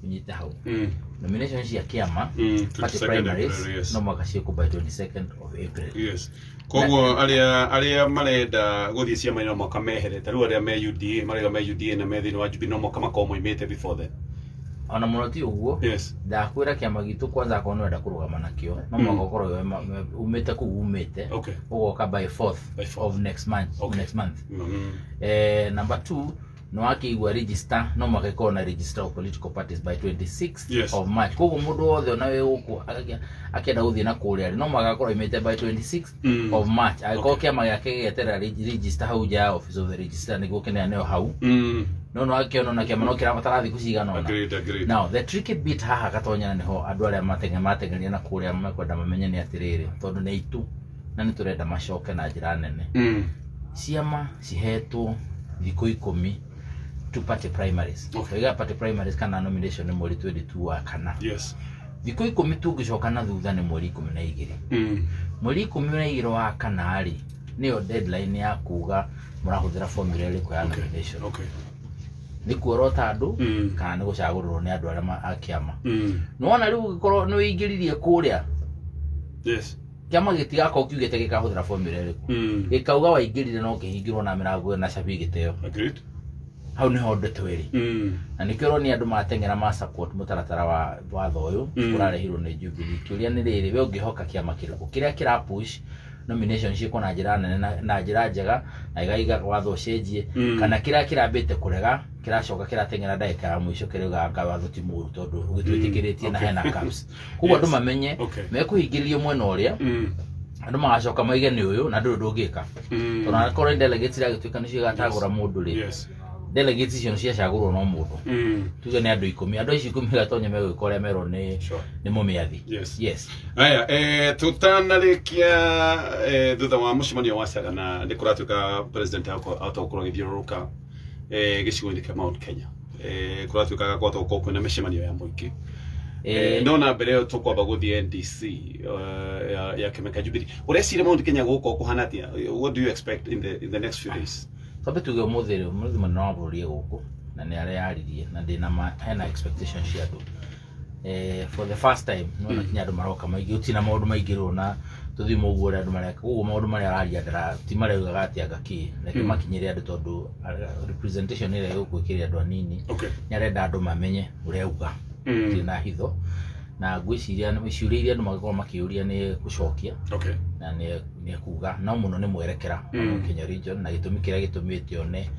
Ũnyite hau. Nomination cia kĩama, party 22nd primaries, April, yes. no mwaka ciĩkwo by 22nd of April. Yes, koguo arĩa marenda gũthiĩ ciama no mwaka mehere. Ta rĩu arĩa me UDA, marĩa me UDA na me thĩinĩ wa Jubilee, no mwaka makorwo moimĩte before then. Ona mũno ti ũguo. Ndakwĩra kĩama gitũ kwanza, akorwo nĩwenda kũrũgama nakĩo, no mwaka ũkorwo umĩte kũu umĩte, ũgoka by 4th By 4th. of next month. Next month. Number 2, nĩ wakĩigua register, no mwaka ĩkorwo na register of political parties by 26th of March. Koguo mũndũ wothe ona wĩ gũkũ akĩenda gũthiĩ na kũrĩa rĩ, no mwaka akorwo aimĩte by 26th of March, angĩkorwo kĩama gĩake gĩgeterera register hau nja ya office of the registrar nĩguo kĩneaneo hau. No no akĩona na kĩama no kĩrabatara thikũ cigana ũna. Agreed, agreed. Now the tricky bit haha, Gatonya, nĩho andũ arĩa mateng'eria na kũrĩa mekwenda mamenye nĩ atĩrĩrĩ, tondũ nĩ itu na nĩ tũrenda macoke na njĩra nene. Ciama cihetwo thikũ 10 to party primaries. Twaiga party primaries kana nomination nĩ mweri 22 wa kana. Thikũ 10 tũngĩcoka na thutha nĩ mweri 12. Mweri 12 wa kana rĩ, nĩyo deadline ya kuga mũrahũthĩra formula ĩrĩkũ ya nomination. Nĩ kuorota andũ kana nĩ gũcagũrĩrwo nĩ andũ arĩa a kĩama. Nĩwona rĩu ũngĩkorwo nĩ wĩingĩririe kũrĩa, kĩama gĩtigakorwo kiugĩte gĩkahũthĩra formula ĩrĩkũ. Gĩkauga waingĩrire no kĩhingĩrwo na mĩrango na cabi gĩteo. Hau nĩho ndeto ĩrĩ. Na nĩkĩo ũronia andũ mateng'era ma support mũtaratara wa watho ũyũ ũrarehirwo nĩ Jubilee. Kĩũria nĩ rĩrĩ, we ũngĩhoka kĩama kĩrĩkũ kĩrĩa kĩra push nomination ciĩkwo na njĩra nene na njĩra njega na ĩgaiga watho ũcenjie, kana kĩrĩa kĩrambĩte kũrega kĩracoka kĩrateng'era ndagĩka ya mũico kĩrauga anga watho ti mũru tondũ ũgĩtwĩtĩkĩrĩtie na hena caps? Koguo andũ mamenye mekũhingĩrĩrio mwena ũrĩa andũ magacoka maige nĩ ũyũ na ndũrĩ ndũngĩka, tondũ akorwo nĩ delegates iragĩtuĩka nĩcio igatagũra mũndũ rĩ, delegates icio nĩciacagũrwo no mũndũ. Tuge nĩ andũ 10, andũ acio 10 gatonya megwĩka ũrĩa merwo nĩ nĩ mũmĩathi. Aya, tutanarĩkia, thutha wa mũcemanio wa Sagana nĩ kũratuĩka president ahota gũkorwo agĩthiũrũrũka gĩcigo-inĩ kĩa Mount Kenya. Kũratuĩkaga kwahota gũkorwo kwĩna mĩcemanio ya mũingĩ. No na mbere ĩyo tũkwamba gũthiĩ NDC, ya kĩama kĩa Jubilee. Ũreciria Mount Kenya gũgũkorwo kũhana atĩa? What do you expect in the next few days? Twambe tuge ũmũthĩ rĩ, ũmũthĩ mũnene wa bũrũri e gũkũ na nĩ areyaririe na ndĩna ma hena expectation cia andũ. For the first time nĩwona kinya andũ maroka maingĩ, gũtirĩ na maũndũ maingĩ rĩu na tũthimo ũguo ũrĩa andũ mareka. Koguo maũndũ marĩa araria ndara ti marĩa augaga atĩ anga kĩ reke makinyĩre andũ, tondũ representation ĩrĩa ĩgũkũ ĩkĩrĩ andũ anini. Nĩ arenda andũ mamenye ũrĩa auga. Gũtirĩ na hitho na ngwĩciria ciũria iria andũ mangĩkorwo makĩũria nĩ gũcokia na nĩ ekuga, no mũno nĩ mwerekera wa Kenya region na gĩtũmi kĩrĩa gĩtũmĩte one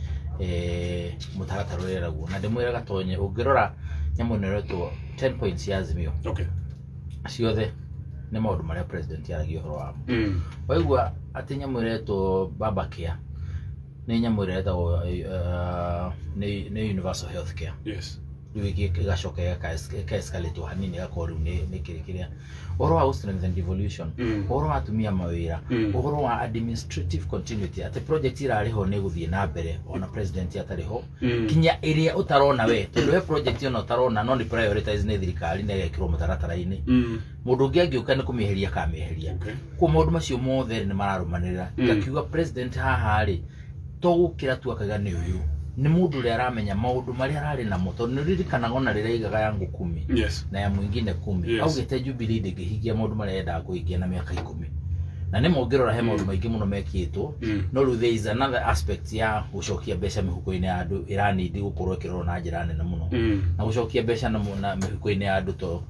mũtaratara ũrĩa ĩragwo. Na ndĩmwĩre Gatonye, ũngĩrora nyamũ ĩno ĩretwo 10 points ya Azimio, ciothe nĩ maũndũ marĩa president yaragia ũhoro wamo. Waigua atĩ nyamũ ĩretwo Baba Care nĩ nyamũ ĩrĩa ĩretagwo nĩ universal health care. Rĩu ĩgacoka ĩka escalate hanini, ĩgakorwo rĩu nĩ kĩrĩ kĩrĩa ũhoro wa strengthen devolution, ũhoro wa atumia mawĩra, ũhoro wa administrative continuity, atĩ project irarĩ ho nĩ ĩgũthiĩ na mbere ona president atarĩ ho, kinya ĩrĩa ũtarona we, tondũ he project ona ũtarona no nĩ prioritize nĩ thirikari na ĩgekĩrwo mũtaratara-inĩ. Mũndũ ũngĩ angĩũka nĩ kũmĩeheria akamĩeheria. Koguo maũndũ macio mothe nĩ mararũmanĩrĩra. Ngakiuga president haha rĩ, to gũkĩra tu akaiga nĩ ũyũ, nĩ mũndũ ũrĩa aramenya maũndũ marĩa ararĩ namo, tondũ nĩ ũririkanaga ona rĩrĩa aigaga yangu 10 na ya mwingine 10, augĩte Jubilee ndĩngĩhingia maũndũ marĩa yendaga kũhingia na mĩaka 10, na nĩ mũngĩrora he maũndũ maingĩ mũno mekĩtwo. No rĩu there is another aspect ya gũcokia mbeca mĩhuko-inĩ ya andũ ĩranindi gũkorwo ĩkĩrorwo na njĩra nene mũno. Na gũcokia mbeca na mĩhuko-inĩ ya andũ to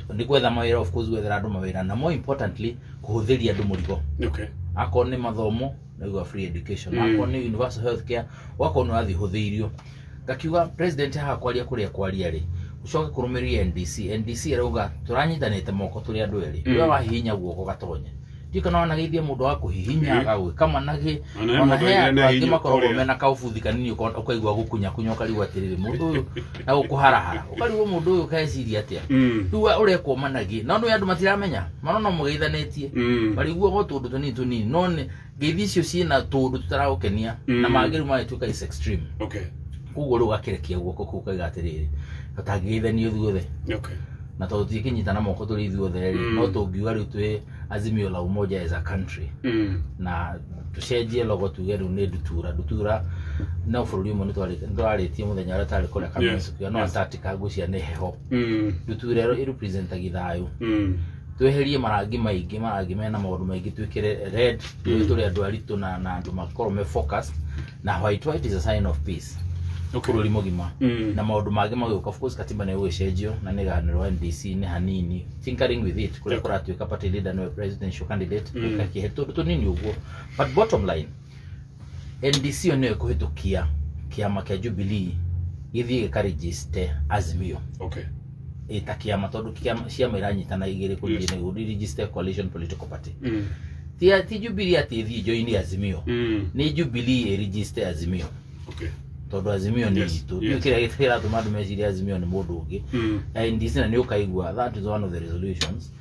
nĩ gwetha mawĩra, of course gwethera andũ mawĩra, na more importantly kũhũthĩria andũ mũrigo. Akorwo nĩ mathomo, naigua free education, akorwo nĩ universal health care, ũgakorwo nĩ ũrathiĩ ũhũthĩirio. Ngakiuga president haha kwaria kũrĩa kwaria rĩ, ũcoke kũrũmĩrĩria NDC. NDC ĩrauga tũranyitanĩte moko tũrĩ andũ erĩ. We wahihinya guoko, Gatonye, ndiũ kana wanageithia mũndũ wa kũhihinya agagwĩka managĩ. Ona he Ona mũndũ he aigire andũ nĩ angĩ ahihinywo makoragwo kũrĩa. mena kaũbuthi kanini, ũkaigua gũkunya kunya, ũkarigwo atĩrĩrĩ, mũndũ ũyũ na gũkũharahara, ũkarigwo mũndũ ũyũ keciria atĩa. Rĩu we ũrekwo managĩ no nĩ andũ matiramenya mano no mũgeithanĩtie, mariguaga o tũndũ tũnini tũnini, no nĩ ngeithi icio ciĩna tũndũ tũtaragũkenia na mangĩ rĩu magĩtuĩka is extreme. Koguo rĩu gakĩrekia guoko kũu kaiga atĩrĩrĩ, tũtangĩgeithanio ithuothe. Na tondũ tũtingĩnyitana moko tũrĩ ithuothe rĩ, no tũngiuga rĩu twĩ Azimio la Umoja as a country na tũcenjie logo, tuge rĩu nĩ ndutura ndutura, no bũrũri ũmwe. Nĩ twarĩtie mũthenya ũrĩa tarĩ kũrĩa Kameme, tukiuga no Antarctica ngwĩciria nĩ heho. Ndutura ĩyo ĩrepresentagia thayũ. Tweherie marangi maingĩ, marangi mena maũndũ maingĩ, twĩkĩre red. Tũrĩ tũrĩ andũ aritũ na andũ makorwo me focused, na white, white is a sign of peace bũrũri mũgima. Na maũndũ mangĩ magĩũka, of course katiba nĩ ĩgũgĩcenjio na nĩ ĩgahanĩrwo NDC nĩ hanini tinkering with it, kũrĩa kũratuĩka party leader nĩwe presidential candidate. Gakĩhe tũndũ tũnini ũguo, but bottom line, NDC yo nĩyo ĩkũhĩtũkia kĩama kĩa Jubilee gĩthiĩ gĩkaregister Azimio ĩta kĩama, tondũ ciama iranyitana igĩrĩ kũthiĩ nĩguo register coalition political party. Ti Jubilee atĩ ĩthiĩ join Azimio, nĩ Jubilee ĩregister Azimio, tondũ Azimio nĩ itũ. Kĩrĩa kĩratũma andũ mecirie Azimio nĩ mũndũ ũngĩ. NDC na nĩ ũkaigua that is one of the resolutions,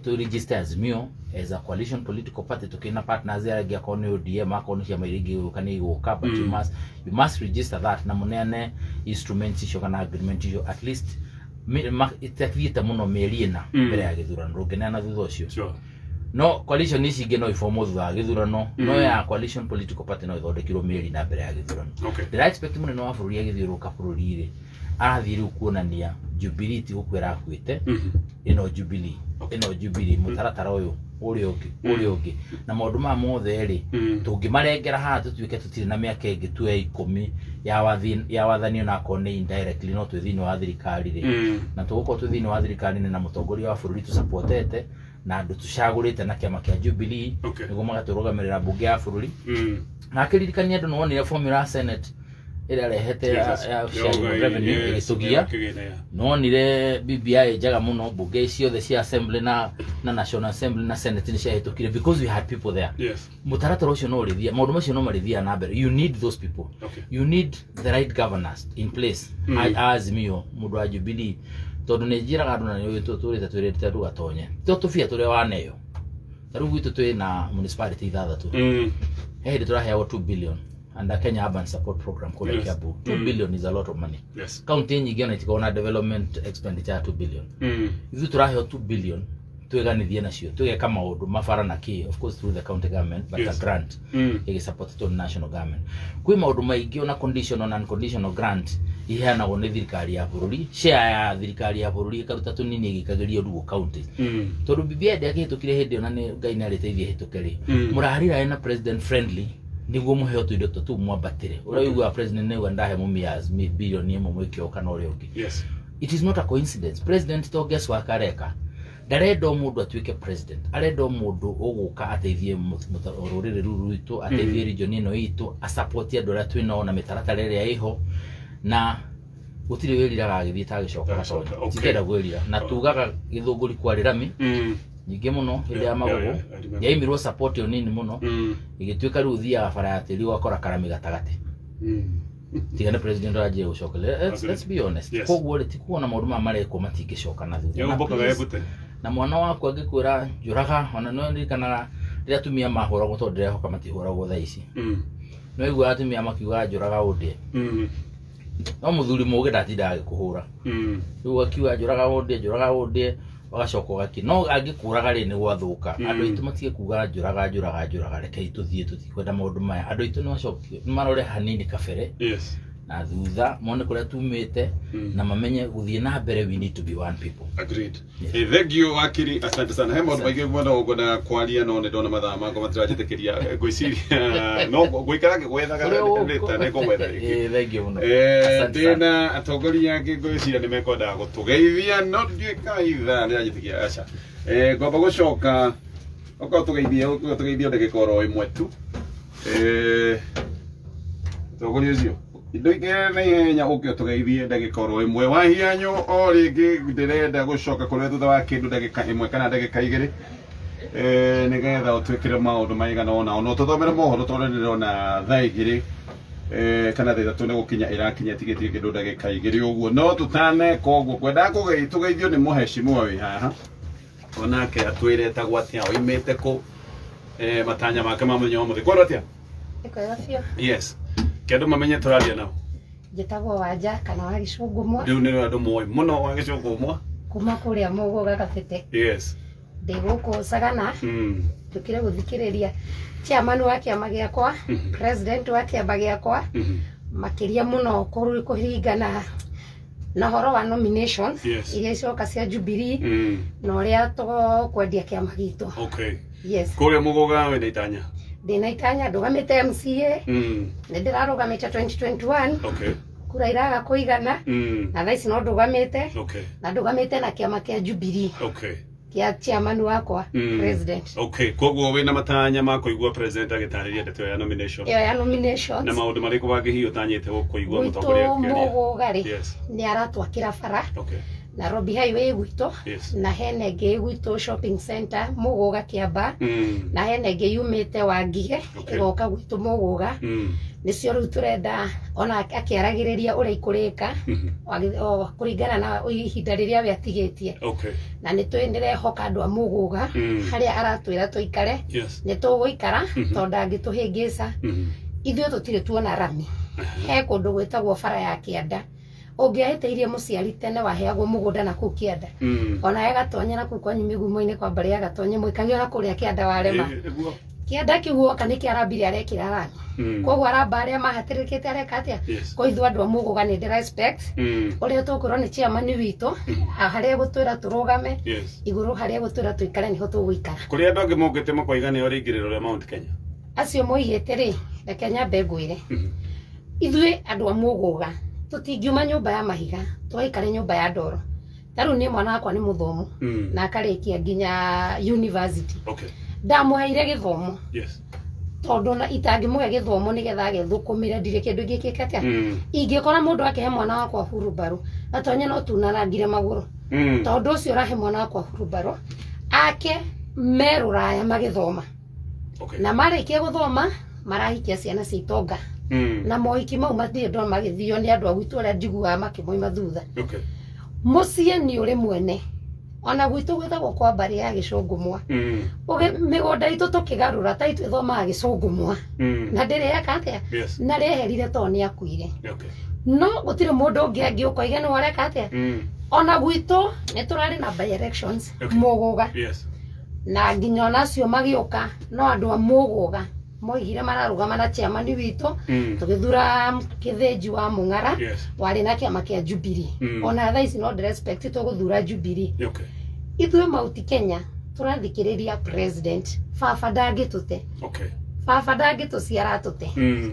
to register Azimio as a coalition political party, tukina partners arĩa angĩ, akorwo nĩ ODM, akorwo nĩ ciama iria ingĩ igũka nĩ igũka, but you must register that na mũneane instruments icio kana agreement icio at least itathiĩte mũno mĩeri 4 mbere ya gĩthurano. Ndũngĩneana thutha ũcio. No coalition ici ingĩ no iformwo thutha wa gĩthurano, no ya coalition political party no ĩthondekirwo mĩeri 4 mbere ya gĩthurano. Ndĩra expect mũnene wa bũrũri agĩthiũrũrũka bũrũri rĩ, arathiĩ rĩu kuonania Jubilee ti gũkua ĩrakuĩte. Ĩno Jubilee, ĩno Jubilee, mũtaratara ũyũ ũrĩa ũngĩ, ũrĩa ũngĩ, na maũndũ maya mothe rĩ, tũngĩmarengera haha tũtuĩke tũtirĩ na mĩaka ĩngĩ tuoe 10 ya wathi ya wathani, onakorwo nĩ indirectly no twĩ thĩinĩ wa thirikari rĩ, na tũgũkorwo twĩ thĩinĩ wa thirikari na mũtongoria wa bũrũri tũsupportete na andũ tũcagũrĩte na kĩama kĩa Jubilee nĩguo magatũrũgamĩrĩra mbunge ya bũrũri. Na akĩririkania andũ, nĩwonire formula ya Senate ĩrĩa arehete ya sharing of revenue ĩgĩtũgia. Nonire BBI njega mũno, mbunge ciothe cia assembly na National Assembly na Senate nĩ ciahĩtũkire because we had people there. Mũtaratara ũcio no ũrĩthia, maũndũ macio no marĩthiaga na mbere. You need those people. You need the right governors in place. Azimio, mũndũ wa Jubilee, tondũ nĩ njĩraga andũ na nĩ tũrĩte twĩrĩte ndũgatonye to tũbia tũrĩa waneo. Ta rĩu gwitũ twĩ na municipality ithathatũ. He hĩndĩ tũraheagwo 2 billion under Kenya Urban Support Program kũrĩa Kiambu. 2 billion is a lot of money. Kaunti nyingĩ ona itikoragwo na development expenditure ya 2 billion. Ithuĩ tũraheo 2 billion twĩganithie nacio tũgeka maũndũ mabara na kĩ, of course through the county government, but a grant ĩgĩsupportĩtwo nĩ national government. Kwĩ maũndũ maingĩ, ona conditional na unconditional grant iheanagwo nĩ thirikari ya bũrũri, share ya thirikari ya bũrũri ĩkaruta tũnini ĩgĩkagĩrio ruo counties, tondũ BBI ndĩakĩhĩtũkire hĩndĩ ĩyo na nĩ Ngai nĩ arĩteithia ĩhĩtũke rĩ. Mũrarira na president friendly nĩguo mũheo tũindo tũ tũu mwambatĩre ũrĩa ũiguaga president nĩuga ndahe mũmias bilioni 1 mwĩke ũũ kana ũrĩa ũngĩ. It is not a coincidence. President to guess work areka, ndarenda o mũndũ atuĩke president, arenda o mũndũ ũgũka ateithie rũrĩrĩ rũu rwitũ, ateithie region ĩno itũ, asupport andũ arĩa twĩnao na mĩtaratara ĩrĩa ĩho, na gũtirĩ wĩriraga agĩthiĩ ta agĩcoka. Agĩcoka, gatonya. Okay. Titenda gwĩrira na tugaga gĩthũngũri kwarĩ rami nyingĩ mũno hĩndĩ ya magũgũ. Yeah, I remember. Yaimirwo support ĩyo nini mũno, ĩgĩtuĩka rĩu ũthiaga bara ya tĩri ũgakora karami gatagatĩ. Tiga nĩ president aranjia gũcokeria. Let's be honest. Koguo rĩ, ti kuona maũndũ maya marekwo matingĩcoka na thutha. Na Yombokaga please, ebute. Na mwana waku angĩkwĩra njũraga, ona no ndirikanaga rĩrĩa atumia mahũragwo, tondũ ndĩrehoka matihũragwo thaa ici. No iguaga atumia makiuga njũraga ũndĩe, no mũthuri mũgĩ ndatindaga agĩkũhũra. Rĩu akiuga njũraga ũndĩe, njũraga ũndĩe, ũgacoka ũgaki no angĩkũraga rĩ, nĩ gwathũka. Andũ aitũ matige kuga njũraga, njũraga, njũraga, rekei tũthiĩ, tũtikwenda maũndũ maya. Andũ aitũ nĩ macokie nĩ marore hanini kabere na thutha, mone kũrĩa tumĩte na mamenye gũthiĩ na mbere, we need to be one people. Agreed. Yes. Hey, thank you wakiri, asante sana. He maũndũ maingĩ mũno ngwenda kwaria, no nĩ ndona mathaa makwa matiranjĩtĩkĩria. Ngwĩciria no ngũikara ngĩgwethaga Ũrĩa ũkũ- rĩta nĩ ngũgwetha rĩngĩ. Eh, thank you mũno. Asante sana. Ndĩna atongoria angĩ ngwĩciria nĩ mekwendaga gũtũgeithia, no ndiũĩ kana ithaa rĩranjĩtĩkĩria aca. Ngwamba gũcoka okorwo tũgeithie, okorwo tũgeithio ndagĩka oro ĩmwe tu. Mũtongoria ũcio indo ikere na ihenya, ũke ũtũgeithie ndagĩka oro ĩmwe wahianyũ. O rĩngĩ ndĩrenda gũcoka kũrĩa thutha wa kĩndũ ndagĩka 1 kana ndagĩka 2, nĩgetha ũtwĩkĩre maũndũ maigana ũna ona ũtũthomere mohoro, tondũ ndĩrona thaa 2 kana thaa 3 nĩ gũkinya ĩrakinya, tigĩtie kĩndũ ndagĩka 2 ũguo. No tũtaneka ũguo, ngwendaga tũgeithio nĩ mũheshimiwa wĩ haha, onake atwĩre etagwo atĩa, oimĩte kũ, matanya make ma mũthenya wa mũthĩ kwendwo atĩa. Nĩ kwega biũ. Yes, ke andũ mamenye tũraria nao. Njĩtagwo Wanja kana wa Gĩcũngũmwa. Rĩu nĩ andũ moĩ mũno wa Gĩcũngũmwa. Kuma kũrĩa Mũgũga Gabete. Yes. Ndĩ gũkũ Sagana. Njũkire gũthikĩrĩria chairman wa kĩama gĩakwa, president wa kĩama gĩakwa, makĩria mũno kũringana na ũhoro wa nominations iria icoka cia Jubilee na ũrĩa tũkwendia kĩama gitũ. Okay. Yes. Kũrĩa Mũgũga wĩna itanya? Ndĩna itanya, ndũgamĩte MCA. Nĩ ndĩrarũgamĩte 2021. Okay. Kura iraga kũigana. Na thaa ici no ndũgamĩte. Okay. Na ndũgamĩte na kĩama kĩa Jubilee. Okay. Kĩa chairman wakwa, president. Okay, koguo wĩna matanya ma kũigua president agĩtarĩria ndeto ya nomination. Ĩyo ya nominations. Na maũndũ marĩkũ mangĩ hihi ũtanyĩte kũigua gwitũ mũtongoria akĩaria? Mũgũga rĩ, Yes. nĩ aratwakĩra bara. Okay. Nairobi Highway gwitũ. Yes. Na hena ĩngĩ gwitũ shopping center Mũgũga Kĩamba. Na hena ĩngĩ yumĩte Wangige ĩgoka gwitũ Mũgũga. Nĩcio rĩu tũrenda ona akĩaragĩrĩria ũrĩa ikũrĩka kũringana na ihinda rĩrĩa we atigĩtie. Okay. Na nĩ ndĩrehoka andũ a Mũgũga harĩa aratwĩra tũikare. Yes. Nĩ tũgũikara tondũ ndangĩtũhĩngĩca. Ithuĩ tũtirĩ tuona rami. He kũndũ gwĩtagwo bara ya kĩanda. Ũngĩahĩtĩirie mũciari tene waheagwo mũgũnda na kũu kĩanda. Ona gatonya na kũu kwanyu mĩgumo-inĩ kwa mbarĩ ya Gatonye mũikagio na kũrĩa kĩanda warema. Nĩguo. Kĩanda kĩu woka nĩkĩo arambire arekĩra rami. Koguo aramba arĩa mahatĩrĩrĩkĩte areka atĩa? Yes. Kwa ithuĩ andũ a Mũgũga nĩ ndĩra expect ũrĩa tũkwĩrwo nĩ chairman witũ, harĩa egũtwĩra tũrũgame, Yes. igũrũ harĩa egũtwĩra tũikare nĩho tũgũikara. Kũrĩ andũ angĩ mokĩte makoiga nĩo rĩingĩrĩro rĩa Mount Kenya. Acio moigĩte rĩ, reke nyambe ngwĩre. Ithuĩ andũ a Mũgũga tũtingiuma nyũmba ya mahiga tũgaikare nyũmba ya ndoro. Ta rĩu niĩ mwana wakwa nĩ mũthomu na akarĩkia nginya university. Okay. Ndamũheire gĩthomo. Yes. Tondũ na itangĩmũhe gĩthomo nĩgetha agethũkũmĩre ndirĩ kĩndũ ingĩkĩka atĩa. Ingĩkora mũndũ akĩhe mwana wakwa hurumbarũ gatonye no tunarangire magũrũ. Tondũ ũcio ũrahe mwana wakwa hurumbarũ ake me rũraya magĩthoma. Okay. Na marĩkia gũthoma marahikia ciana cia itonga. Na mohiki mau matirĩ ndona magĩthio nĩ andũ a gwitũ arĩa njiguaga makĩmoima thutha. Okay. Mũciĩ nĩ ũrĩ mwene. Ona gwitũ gwĩtagwo kwa mbarĩ ya Gĩcũngũmwa. Mĩgũnda itũ tũkĩgarũra ta itũ ĩthomaga Gĩcũngũmwa. Na ndĩrĩeka atĩa? Yes. Na rĩeherire tondũ nĩ akuire. Okay. No gũtirĩ mũndũ ũngĩ angĩũka oige nĩ wareka atĩa? Ona gwitũ nĩ tũrarĩ na by elections Okay. Mũgũga. Yes. Na nginya ona acio magĩũka no andũ a Mũgũga moigire mararũgama na chairman witũ. Tũgĩthura Kĩthĩnji wa Mũng'ara. Yes. Warĩ na kĩama kĩa Jubilee. Ona thaa ici no respect tũgũthura Jubilee. Okay. Ithuĩ Mount Kenya tũrathikĩrĩria president. Baba ndangĩtũte. Okay. Baba ndangĩtũciara atũte.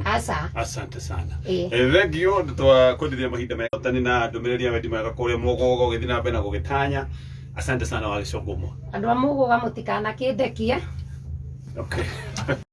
Aca. Asante sana. Ĩĩ. Thank you twa kwendithia mahinda mega tani na ndũmĩrĩri ya wendi mwega kũrĩa Mũgũga ũgĩthiĩ na mbere na gũgĩtanya. Asante sana wa Gĩcũngũmwa. Andũ a Mũgũga mũtikanakĩndekie. Okay.